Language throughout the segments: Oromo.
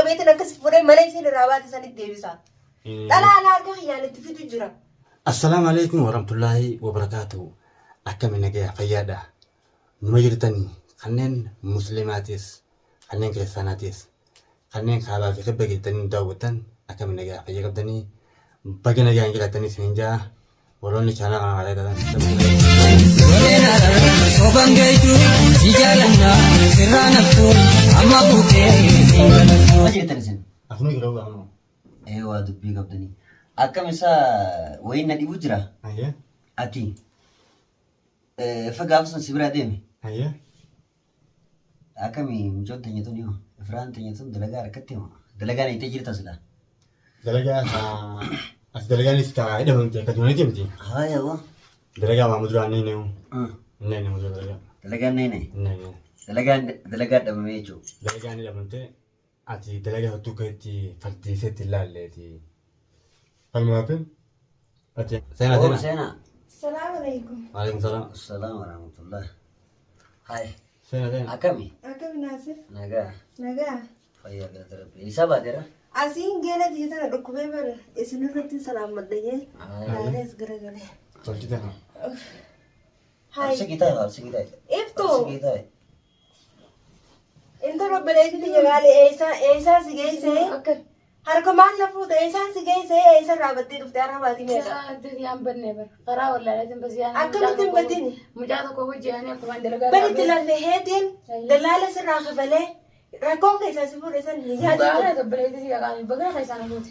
qabeetiin akkas fuudhee mana isiin irraa baate sanitti deebisa. Dhalaa alaa harka kiyyaan itti fidu jira. Assalaamu alaikum warahmatullaahi wabarakaatuh. Akkami nagaya fayyaadha. Numa jirtanii kanneen muslimaatis kanneen kiristaanaatis kanneen kaabaa fi kibba geettanii nu daawwattan akkami nagaya fayya qabdanii baga nagaan jiraattanii isiniin ja'a warroonni chaanaa kana haaraa taatan Soban geetu si jaalanna sirraa naftu amma buutee hin galantu. Maal jettan isin? Akkuma yeroo gaafnu. Ee waa dubbii qabdanii. Akkam isaa wayiin na dhibu jira. Ayyee. Ati fa gaafa sun si biraa deeme. Ayyee. Akkami mucoon teenya tun yoo Ifraan teenya tun dalagaa harkatti hoo dalagaa neetee jirta silaa. Dalagaa as dalagaanis taa hidhamamte akka duraniiti miti. Haaya hoo. Dalagaa maamu duraan ni neewu. Inni neewu dalagaa. Dalagaan neene. Inni neewu. Dalagaan dalagaa dhabamee jechuudha. Dalagaan hidhamamte ati dalagaa hattuu keetti faltiiseetti hin laalleeti. Kanumaaf ati seenaa Oo seenaa. seenaa. Salaam alaikum. Waalaikum salaam. Assalamu warahmatullah. Haaya. Seenaa seenaa. Akkami? Akkami Naasir? Nagaa. Nagaa. Fayyaa galata rabbi. Eessaa baateera? Asiin geela tiyya tana dhukkubee bara isin irratti salaammadha jee. Laalee as garagalee. Tolchite kana. Hayi. Absi taa'e absi taa'e. Iftu. Absi taa'e. Intala obboleettii tiyya gaalee eessaa eessaa si geessee? Akka Harka maal na fuute eessaan si geessee eessa irraa baddee dhufte har'a baatii meeqa? Yaan banne bara karaa wallaaleetiin bas yaan. Akkamitti hin badin? Mucaa tokko hojii ani akkuma dalagaa. Baritti lafe heetiin dallaala sirraa kafalee rakkoon keessaa si fuudhe san hin Dhugaa yaadatu. keeti obboleettii si qaqaami bagaa keessaan fuute.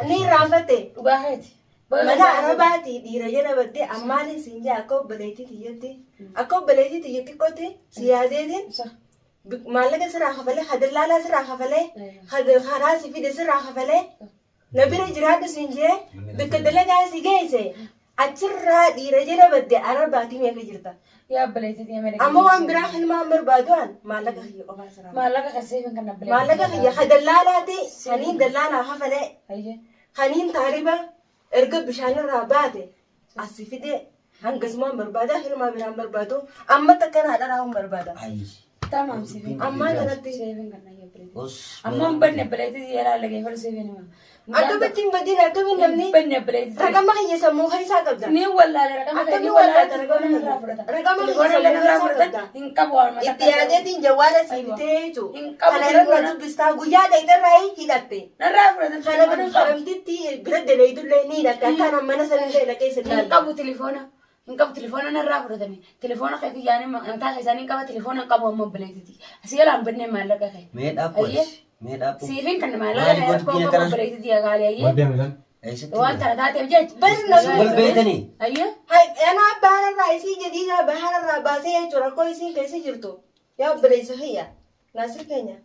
Ni irraanfatte. Dhugaa keeti. Mana Arabaatii dhiira jala baddee ammaallee siin jaa akka obboleettii tiyyatti akka obboleettii tiyya xiqqootti si yaadeetiin maallaqa sirraa kafalee ka dallaalaa sirraa kafalee ka karaa si fide sirraa kafalee na bira jiraadhu siin jee bakka dalagaa si geesse achirraa dhiira jala badde Arabaatii meeqa jirta. Yaa obboleettii tiyya mee Amma waan biraa hilmaan barbaadu an maallaqa kiyya qofaa sirraa. Maallaqa kan seefin kan obboleettii. Maallaqa kiyya ka dallaalaati kaniin dallaalaa kafalee Hayyee. kaniin taariba erga bishaanirraa baate asi fidee hangasumaan barbaada hilmaa biraan barbaadu amma takka naa dharaa hin barbaada. Ayi. Tamaam seefin. Ammaa kanatti Seefin kan obboleettii. Os. Amma hin banne obboleettii tiyya laalla geeffadhu seefin hima. Akkamitti hin badin akkamiin namni Banne obboleettii. raqama kiyya sammuu keessaa qabda. Ni wallaale raqama Akkamii ni wallaale wallaalta telefoona raqama irraa fudhata. Raqama Telefoona kiyya illee irraa sammuu fudhatan qabda. hin qabu waan mataa Itti yaadeetiin jawwaala si bitee jechuudha. Hin qabu Kana irra na telefoona. dubbistaa guyyaa dhayxarraa hidhatte. Narraa fudhatan Kana telefoona hin qabu. haramtitti bira daleeytullee ni hidhatte akkaan mana sanillee dhaqee Hin sirnaan. qabu telefoona. Hin qabu telefoona narraa fudhatame. Telefoona kee kiyyaanii mataa keessanii hin qaba telefoona hin qabu amma obboleettiiti. Asii jalaa hin bannee maallaqa kee. Mee dhaabbu Ayyee. ati. Mee dhaabbu. Siifin kan maallaqa Maali kee gootu rakkoo biyya qabu kana? obboleettiiti gaalee Wal ayyee. beekame san. Eessatti? Waan tana taateef jecha. Bari namni Wal beektanii? Ayyee. Hai, anaa bahararraa isii jadiidaa bahararraa baasee jechuudha rakkoo isiin keessa jirtu. Yaa obboleessa kiyya, Naasir keenya,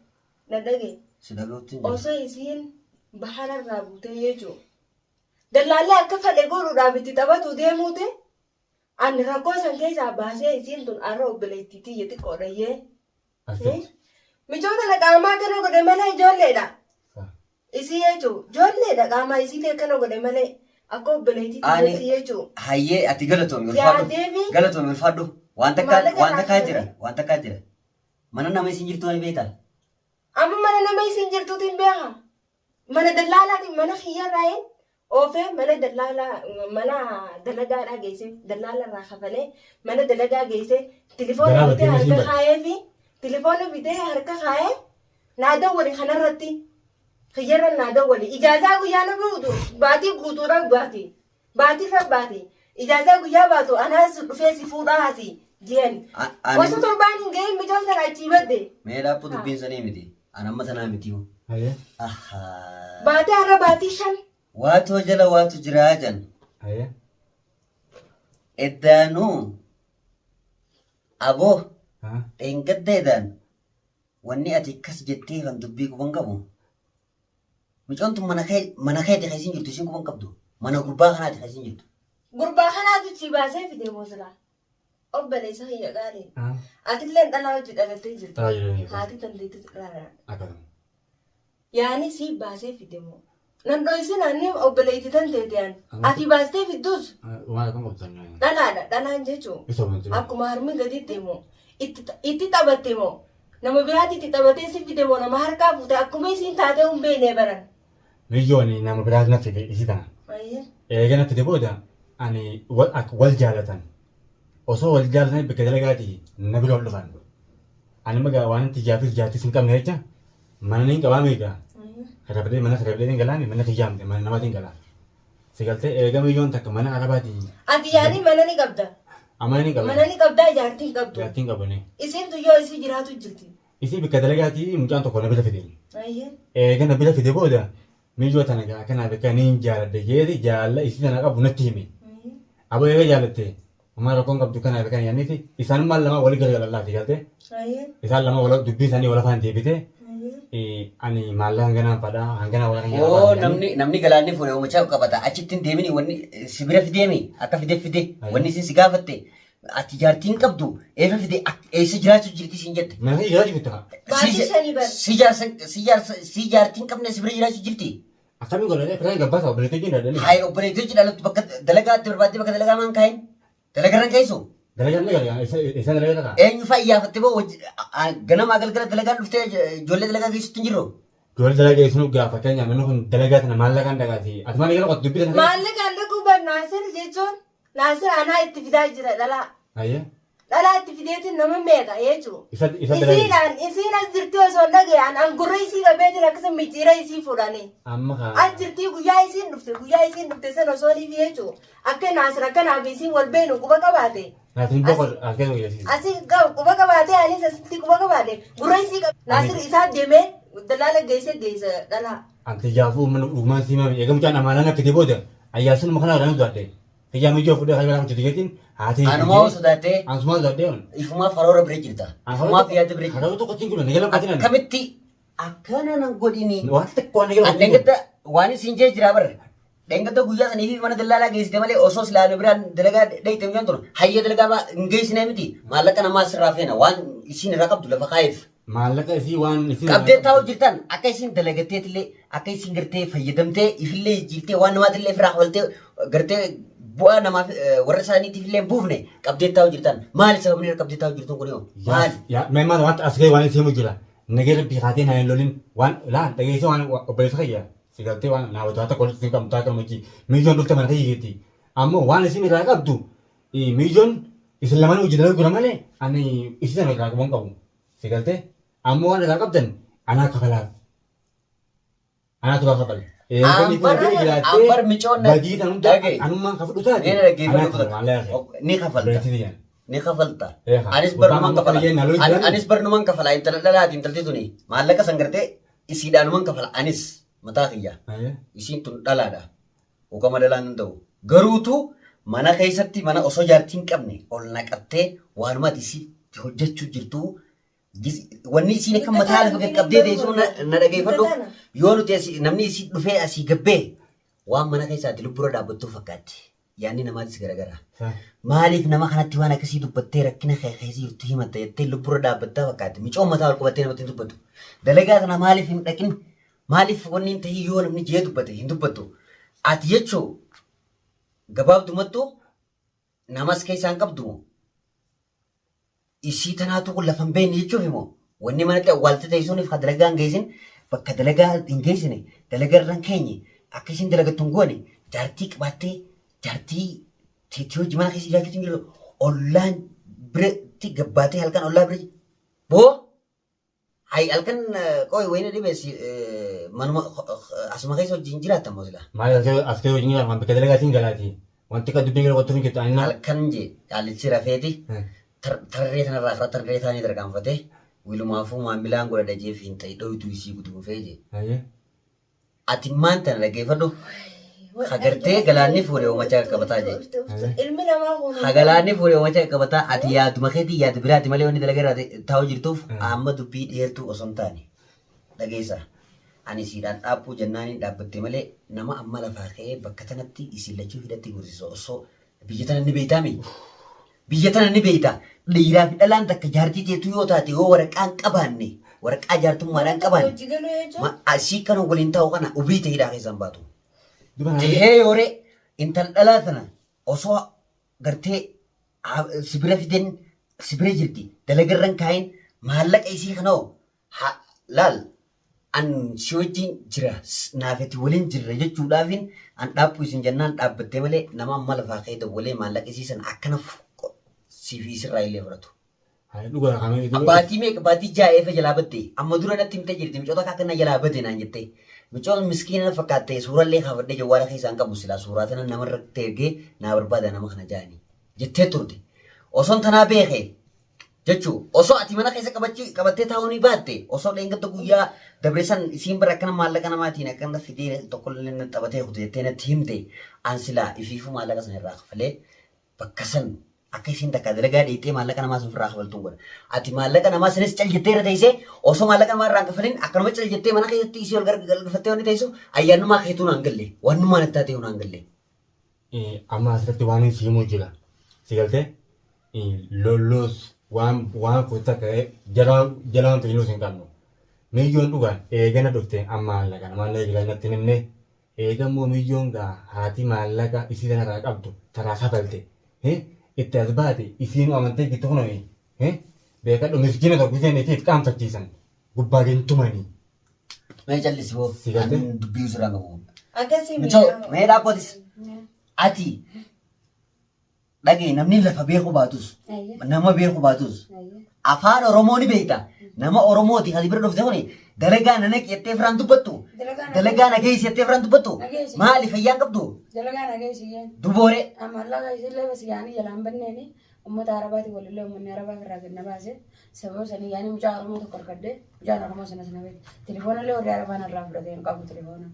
na dhaga'i. Si dhaga'utti hin jiru. Osoo isiin bahararraa buutee jechuudha. Dallaallee akka fedhe godhuudhaaf itti taphatu deemuuti. Ani rakkoo san keessaa baasee isiin tun arra obboleettii tiyya xiqqoodha yee. Asitti. Michoota na qaamaa akkana godhe malee ijoolleedha. Isii jechuun ijoolleedha qaamaa isiitii akkana godhe malee akka obboleettii Ani tiyyatti jechuun. hayyee ati galatoomi ulfaadhu. Yaadeefi Galatoomi ulfaadhu. Waan takka Maallaqa waan takkaa irraa jira. Waan takkaa jira. Mana nama isin jirtu ani beektaa? Amma mana nama isin jirtuutu hin beeka. Mana dallaalaatiin mana kiyyarraayin oofee mana dallaalaa mana dalagaadhaa geesse dallaala irraa kafalee mana dalagaa geesse tilifoona Dalaala bitee deemee siin harka bade. kaayee fi tilifoona bitee harka kaayee naa dawwali kanarratti kiyyarra naa dawwali ijaazaa guyyaa na guutu baatii guutuudha baati baatirra baati ijaazaa guyyaa baatu anaas dhufee si fuudhaa asi jeen Ani osoo torbaan hin gahin mijoon sana achii badde mee dhaabbu dubbiin sanii miti. Ani amma tanaa miti. Hayyee. Ahaa. baatee har'a baatii 5 Waatoo jala waatu jiraa jan. Hayyee. Eddaanuu aboo Haa. dheengadda edaan wanni ati akkas jettee kan dubbii quban qabu. Micoon tun mana kee mana keeti kan isin jirtu isin quban qabdu. Mana gurbaa kanaati kan isin jirtu. Gurbaa kanaatu chi baasee fide moo silaa? Obboleessa kiyya qaalii. Haa. Atilleen dhalaa hojii dhalattee jirta. Dhalaa jiranii. Haati tanteetti dhalaadha. Akkasuma. Yaani sii baasee fide moo? Nan dhoysin ani obboleetti tanteeti ani. Ati baastee fiddus Waan akkam qabdan. dhalaadha. Dhalaan jechuun Isa wanti. akkuma harmi gaditti moo itti taphatte moo? Nama biraatitti taphatee si fide moo nama harkaa fuute akkuma isiin taatee hin beekne baran. Miyyoon nama biraas na fide isii tana. Ayyee. Eega na fide booda ani wal akka wal jaalatan. Osoo wal jaalatan bakka dalagaatii na bira ol dhufan. Ani magaa waan itti jaafis jaartis hin qabne jecha mana niin qabaa meeqa. Karabadee mana karabadee hin galaani mana kiyyaamte mana namaatiin galaa. Si galtee eega miyyoon takka mana arabaatii Ati yaani mana ni qabda. amana ni qaba. Mana ni qabdaa jaartii hin qabdu. Jaartiin qabane. Isiin tuyyoo isii jiraatu jirti. Isii bakka dalagaatii mucaan tokko na bira fide. Ayyee. Eega na bira fide booda miyyoo tana gaa kanaaf akka niin jaaladhe jeeti jaalla isii tana qabu natti hime. Ayyee. Aboo eega jaalatte homaa rakkoon qabdu kanaaf kan yaanniiti isaanummaan lama wali garagalan laati galtee Ayyee. isaan lama wala dubbii isaanii wal afaan deebite Ayyee. ani maallaqa hanganaan fadhaa hanganaa wala kan Oo namni namni galaanni fuudhee uumachaa qabata. Achitti hin deemini wanni si bira fideemi akka fide fide wanni isin si gaafatte ati jaartii hin qabdu eefa fide eessa jiraachuu jirti siin jette. Mana kiyya jiraachuu jirta. Baatii shanii bar. Si jaarsa si jaarsa si jaartii hin qabne si bira jiraachuu jirti. Akkamiin godhadhee firaan gabbaasa obboleettii jin dhadhanii. Hayi obboleettii hojii dhalatu bakka dalagaatti barbaaddee bakka dalagaa maan kaayin dalagarran keessu. Dalagaan ni gala isa dalagaa ta'a. Eenyu fa'a iyyaafatte boo ganamaa galgala dalagaan dhuftee ijoollee dalagaa geessutti hin jirru. Ijoollee dalagaa geessu gaafa fakkeenyaaf namni kun dalagaa tana maallaqaan dhagaati. Ati maal eegala qotu dubbii tana. Maallaqaan dhaquu bar Naasir jechuun Naasir anaa itti fidaa jira dhalaa. Ayyee. Dhalaa itti fideetiin nama meeqa jechuudha. Isa isa dalagaa. Isiidhaan isiin as jirti osoo hin dhaga'an an gurra isii qabeetiin akkasuma micciira isii fuudhanii. Amma kaa. As jirtii guyyaa isiin dhufte guyyaa isiin dhufte sana osoo niif jechuudha. Akka Naasir akkanaaf isiin wal beenu quba qabaate. Naatiin boqol as keessa hojjechiisa. Asii quba qabaate anis asitti quba qabaate gurra isii qabe. Naasir isaa deemee dalaala geesse geessa dhalaa. Anti jaafuu mana dhugumaan siimame eega mucaan amaanaa na fide booda ayyaasunuma kana irraa sodaadhe. Kiyyaa miyyoo fuudhee kan biraa hojjetu jeetiin haati. Anumaa hoo sodaattee Ansumaa sodaadhee on. ifumaaf karoora bira jirta. Ifumaaf yaada bira jirta. Karoora tokko ittiin godhan nagala qotiin ani. Akkamitti akkana nan godhini. Waan xiqqoo nagala An dheengadda waan isin jee jira bara. Dheengadda guyyaa sanii fi mana dallaalaa geessite malee osoo silaa nu biraan dalagaa dheeyte mucaan tun hayya dalagaa baa hin geessine miti. Maallaqa namaa sirraa feena waan isin irraa qabdu lafa kaa'eef. Maallaqa isii waan isin. Qabdee taa'u jirtan akka isin dalagatteetillee akka isin gartee fayyadamtee ifillee jijjiirtee waan namaatillee ofirraa kafaltee gartee bu'aa namaaf warra isaaniitiif illee hin buufne qabdee taa'u jirtan. Maali sababni irra qabdee taa'u jirtuun kun yoo? Maali? Yaa mee maal waan as ga'e waan isin himu jira. Nagee rabbii kaatee naa hin lolin waan laa dhageessee waan obboleessa kiyya si galtee waan naa wajjin tokko walitti hin qabdu taate hojii miijoon dhufte mana kiyya jirti. Ammoo waan isin irraa qabdu miijoon isin lamaan hojii dalaguu jira malee ani isin sana irraa qabu hin qabu. Si galtee ammoo waan irraa qabdan anaa kafalaaf. Anaatu irraa kafala. Eeganii kun bira jiraattee Ambar micoon na- badii tan hunda dhaga'i. anummaan kafadhu taate Mee na anaa dhaggeeffadhu kafala maallaqa kee. Ni kafalta. Obboleettii tiyyaan. Ni kafalta. Eegaa. Anis Gurbaan barnuman amma kafala. kana jennaan lolli jiraan. Anis barnuman kafala. Intala dhalaati intalti tuni. Maallaqa san gartee isiidhaanuman kafala. Anis mataa kiyya. Ayyee. Isiin tun dhalaadha. Hukama dhalaan hin ta'u. Garuutu mana keessatti mana osoo jaartii hin qabne ol naqattee waanuma ati isiitti hojjechuu jirtu wanni isiin akka mataa lafa qaqqabdee teessoo na dhageeffadhu yoo nuti asii namni isii dhufee asii gabbee waan mana keessaatti lubbuura dhaabbattuu fakkaatti. Yaanni namaatis garagara. Maaliif nama kanatti waan akkasii dubbattee rakkina kee keessa jirtu himatta jettee lubbuura dhaabbattaa fakkaatti. Micoon mataa ol qabattee namatti hin dubbattu. Dalagaa kana maaliif hin dhaqin? Maaliif wanni hin ta'in yoo namni jee dubbate hin dubbattu? Ati jechuu gabaabdumattu namas keessaa hin qabdu moo? Isii tanaatu kun lafa hin beekne jechuuf moo? Wanni manatti awwaalte teessuuniif ka dalagaa hin geessin bakka dalagaa hin geessine dalagaa irra hin keenye akka isiin dalagattu hin goone jaartii qabaattee jaartii teettee hojii mana keessa jiraachuutu hin jiru ollaan biratti gabbaatee halkan ollaa bira boo Hay halkan qoy wayina dhibe si manuma asuma keessa wajjin jiraattan moo sila? Maal as kee wajjin jiraatu bakka dalagaatiin galaati. Wanti akka dubbiin gara qottuu hin jirtu ani na. Halkan je qaalichi rafeeti tarree tanarraa karaa tarree taanii tarkaanfatee wilumaafuu maamilaan godhadha jeef hin ta'e dhoytuu isii guduunfee je. Ati maan tana dhaggeeffadhu. Hagartee galaanni fuudhe uumachaa qaqqabataa jee. Ilmi namaa kun Hagalaanni fuudhe uumachaa qaqqabataa ati yaaduma keetii yaada biraati malee wanni dalagaa irraa taa'u jirtuuf amma dubbii dheertuu osoo hin taane dhageessa. Ani siidhaan dhaabbuu jennaaniin dhaabbatte malee nama amma lafaa ka'ee bakka tanatti isin lachuu hidhatti gursisa osoo biyya tana ni beektaami. Biyya tana ni beekta. Dhiiraa fi dhalaan takka jaartii teetu yoo taate yoo waraqaan qabaanne waraqaa jaartummaadhaan qabaanne hojii galuu jechuun asii kana waliin taa'u kana ubii ta'e hidhaa keessaan baatu. Tahee yooree intal dhalaa tana osoo gartee sibira fiden sibira jirti dalagarran kaayin Maallaqa isii kana hoo ha laal an si wajjin jira naaf ati waliin jirra jechuudhaafin an dhaaphuu isin jennaan dhaabbattee malee nama amma lafaa ka'ee dawwalee maallaqa isii sana akkana siif isirraa illee fudhatu. Hayi dhugaa kamii Baatii meeqa baatii ja'a eefa jalaa batte amma dura natti himtee jirti micoota akka akkana jalaa bade naan jettee micoon miskiina na fakkaatte suurallee kaafadhee jawwaala keessaa hin qabu silaa suuraa tana namarratti ergee naa barbaada nama kana ja'anii jettee turte osoon tanaa beekee Jechuu osoo ati mana keessa qabattee taa'uu ni baatte osoo dheengadda guyyaa dabre san isiin bara akkana maallaqa namaatiin akkana fidee tokkollee na taphatee kute jettee natti himte an silaa ifiifuu maallaqa sana irraa kafalee bakka san akka isiin takka dalagaa dheeyxee maallaqa namaa san ofirraa kafaltuun godha. Ati maallaqa namaa sanis cal jettee irra teessee osoo maallaqa namaa irraa hin kafalin akkanuma cal jettee mana keessatti isii ol gargalfattee wanni teessu ayyaannumaa keetuu naan galle wannumaa natti taatee naan galle. Amma asirratti waan hin siimuu jira. Si galtee lolloos waan waan kun takka jalaan jalaan fiinuus hin qabnu. Miyyoon dhugaan eegana dhufte amma maallaqa namaan eegala natti hin himne. Eega immoo miyyoon gaa haati maallaqa isii tanarraa qabdu taraa kafalte. Itti as baate isiinuu amantee jirtu kunoo beekadhu miskiina tokko isheen ifiif qaanfachiisan gubbaa gintumanii. Mee callisi boo. Si galtee? Ani dubbii sirraa qabu. Akkasii Mitoo mee dhaabbootis. Ati dhagee namni lafa beeku baatus nama beeku baatus afaan Oromoo ni beekta. Nama Oromooti kan bira dhufte kuni dalagaa na naqi jettee firaan dubbattu. Dalagaa na geessi jettee firaan dubbattu. Na geessi. Maali fayyaan qabdu? Dalagaa na geessi jeen. Dubooree. Maallaqa isillee bas yaanii jalaan banneeni uummata Arabaatiin walillee uummanni Arabaa irraa gad na baase. Sababa sanii yaani mucaa Oromoo tokko argadhe mucaan Oromoo sana sana beekte. Telefoona illee warri Arabaa narraa fudhate hin qabu telefoona.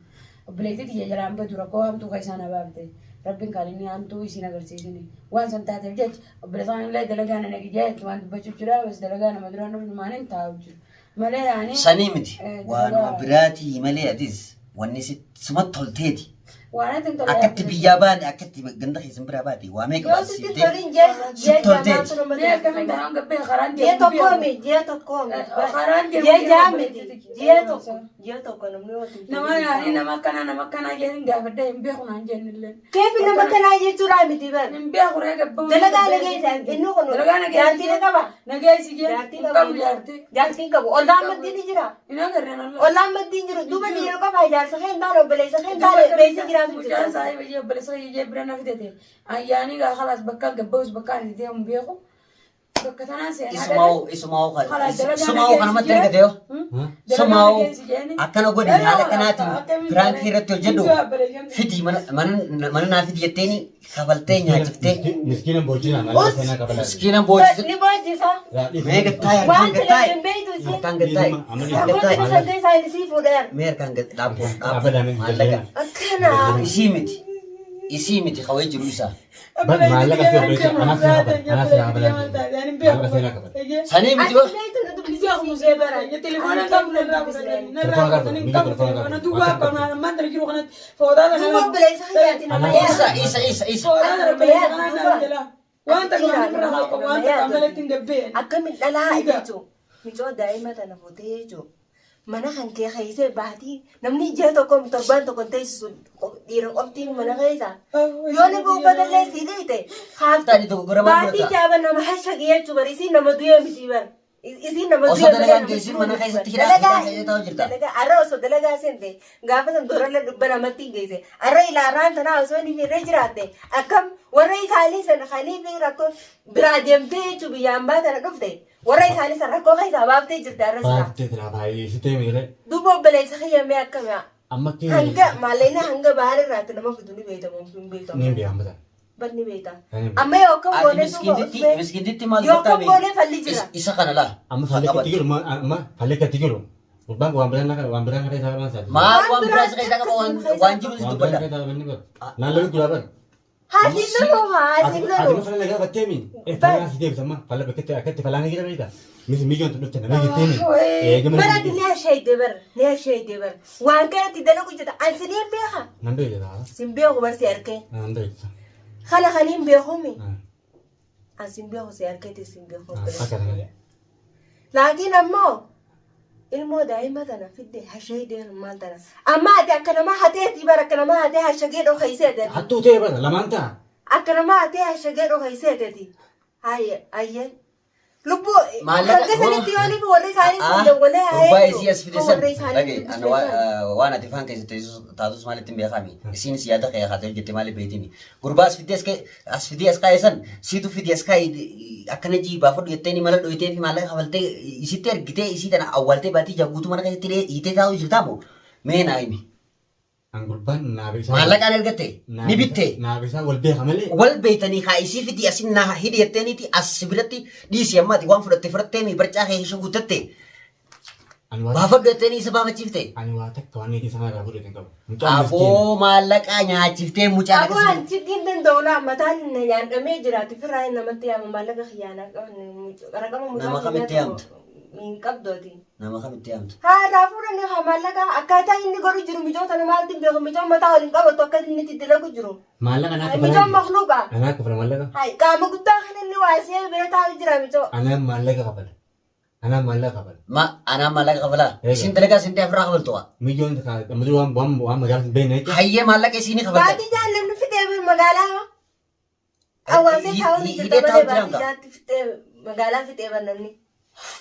Obboleettii tiyya jalaan badu rakkoo hamtuu kan isaan abaabte. Rabbiin kan inni hamtuu isiin agarsiisini. Waan san taateef jecha obboleessaan illee dalagaa na naqi jee waan dubbachuuf jira bas dalagaa nama duraan dhufnu maaniin taa'u jiru. Malee yaani. Sanii miti. Eh, Waanuma dalagaa- biraatii malee atis wanni sumatti tolteeti. Waan ati hin tolle. Akkatti biyyaa baane akkatti ganda keessan biraa baate waa meeqa Yoo sitti baasifte. tolin ji'a ji'a tolteeti. jamaatu nama Mee akkamiin karaan gabbee karaan Ji'a deemu tokko mi ji'a tokko mi Karaan deemu ji'a ji'a ja'a miti ji'a tokko ji'a tokko namni yoo sitti Nama yaani nama akkanaa nama akkanaa jedhin gaafadhee hin beeku naan jennillee. Keefi nama kanaa jechuudha miti bar. Hin beeku ree gabbaa. Dalagaa nageessa inni kun Dalagaa nageessa. jaartii ni qaba. Nageessi jee. Jaartii Hin qaba. qabu jaartii. Jaartii hin qabu. Ollaan maddii ni jira. Hin agarre nalla. Ollaan maddii hin jiru. Duuba dhiira qofa ijaarsa kee hin taane obboleessa kee hin taane beeksisa jiraatu Mucaan jira. saahiba jee obboleessa jee bira na fidate. Ayyaanii gaa khalaas bakka gabba'us bakka ani deemu beeku. Bakka tanaan seenaa Isumaa'u isumaa'u Khalaas dalagaa isumaa'u kanamatti nageessi argate yoo. Sumaa'u akkana godhi haala kanaatiin Akkamiin piraankii irratti hojjedhu Hin fidi mana mana naa fidi jetteeni kafaltee nyaachiftee Miskiina boojjina maallaqa seenaa kabalaa. miskiina boojjise. Ni boojjisa. Mee gattaa'e Waan harkaan gattaa'e ta'eef hin beektu isiin. harkaan gattaa'e Rakkoon gattaa'e kuma saddeet saayinsii fuudheera. mee harkaan dhaabboo Dhaabbadame, maallaqa Akkana. isii miti isii miti kawee jiru isaa Maallaqa si obboleessa anaaf seenaa kabala anaaf seenaa kabala maallaqa seenaa kabala. sanii miti Ati boo beektu na dubbisiisee bara. Duuba obboleessa kiyyaati nama isa yaadu. isa isa isa Akkamiin dhalaa jechuun micoo daa'ima tana fuutee jechuun mana kan kee keessee baatii namni ji'a tokko torbaan tokko hin teessisu dhiira qoftiin mana keessa yoo nama uffata illee sii dhiite Taani dogoggora maal baatii godhata? jaaba nama hashaqi jechuu bar isiin nama du'ee miti bar isiin nama Osoo du'ee dalagaan geessin mana keessatti hidhaa dalagaa hidhaa keessa taa'u jirta. dalagaa arra osoo dalagaa seente gaafa san doralla dhibba namatti hin geesse arra ilaarraan tanaa osoo inni irra jiraatte akkam warra isaanii san kanii fi rakkoo biraa deemtee jechuu biyya ambaa tana dhufte warra isaanii san rakkoo keessaa baaftee jirte arra silaa Baaftee silaa baay'eessitee miire. duuba obboleessa kiyyamee akkami Amma kee hanga maallaqni hanga bahar irraatti nama fidu ni beektamu hin beektamu ni beekamata. bar ni beekta Ni beekama. amma yoo akkam Ati goonee duuba miskiintitti usmee miskiintitti maal yoo gotta akkam goonee falli jira Isa kana laa. Amma fallekkatti jiru amma fallekkatti jiru. Gurbaan waan biraan akka waan biraan akka isaa qaban isaati. Maal Waan waan biraa biraa isa keessaa qaba waan akkasuma waan jiru si Waan biraan dubbadha. akka isaa qaban ni bara. Naan lolli guraa bara. haasiif loluu haasiif Ati loluu ma fala nagaa battee mi? Falaa si deebisa amma fala bakkatti akkatti falaa ni gira beekta. Misi miijoon tun dhufte nama jettee mi? Eegama bara ati ni asheeyde bara ni asheeyde bara waan kanatti dalagu jeta an siniin beeka Nan beekta. sin beeku bar si arkee Nan beekta. kana kaniin beekumi an sin beeku si arkeeti sin beeku Akka kana. laakiin ammoo ilmoo daa'ima tana fidde hasheeyde maal tana amma ati akka nama hateeti bara akka nama hatee hashagee dhokaysee ati Hattuu ta'e bara lamaan ta'a. akka nama hatee hashagee dhokaysee ati haye haye Lubbuu hanga sanitti yoo nifi warri isaanii sun dawwalee haa Gurbaa eegdu. isii as fide Kan san warri isaanii dhagaye dubbisne ana san. waan ati faan keessatti taatus maalitti hin beekami isiinis yaada kee haatee hojjette maaliif beektimi gurbaa as fidee as ka'e as fidee as kaa'e san siitu fidee as kaa'e akkana jii baafadhu jettee ni mala dhoyitee fi maallaqa kafaltee isitti ergitee isii tana awwaaltee baatii jaha guutuu mana keessatti hiitee taa'uu jirtaa moo mee naa himi. An gurbaan naaf isaa. Maallaqaan ergatte ni bitte. Naaf isaa wal beeka malee. Wal beeytanii haa isii fidii asin naa hidhi jetteeniiti as si biratti dhiisi amma ati waan fudhatte fudhattee mi barcaa kee ishee guuttatte Ani waa baafadhu jetteeni isa baafachiifte. Ani waa takka waan niitii sana irraa fudhate hin qabu. Mucaan miskiina. Aboo maallaqaa nyaachiftee mucaan Aboo akkasii. an chiggin danda'u laa mataan na nyaadhamee jiraatu firraa hin namatti yaama maallaqa kiyyaanaa raqama mucaa Nama kamitti kiyyaa yaamta? tokko hin qabdu ati. Nama kamitti yaamtu? Haa irraa fuudhanii haa maallaqa akkaataa inni godhu jiru micoon tana maaltu hin beeku micoon mataa waliin qabatu akka inni itti dalagu jiru. Maallaqa anaa Micoon kafalaa. makluuqa. Anaa kafala maallaqa. Hai qaama guddaa kan inni waasee bira taa'u jira micoo. Anaa maallaqa kafala. Anaa maallaqa kafala. Ma anaa maallaqa kafalaa? Eega. Isin dalagaa isin ta'e ofirraa kafaltu waa. Miyyoon ammatuu waan waan waan magaalaa hin beekne jecha. Hayyee maallaqa isinii kafaltan. Baatii jaallannu fixee bir magaalaa. Awwaasee taa'uun jirta Hidhee malee taa'u baatii jiraam jaatti fixee magaalaa fixee bar namni.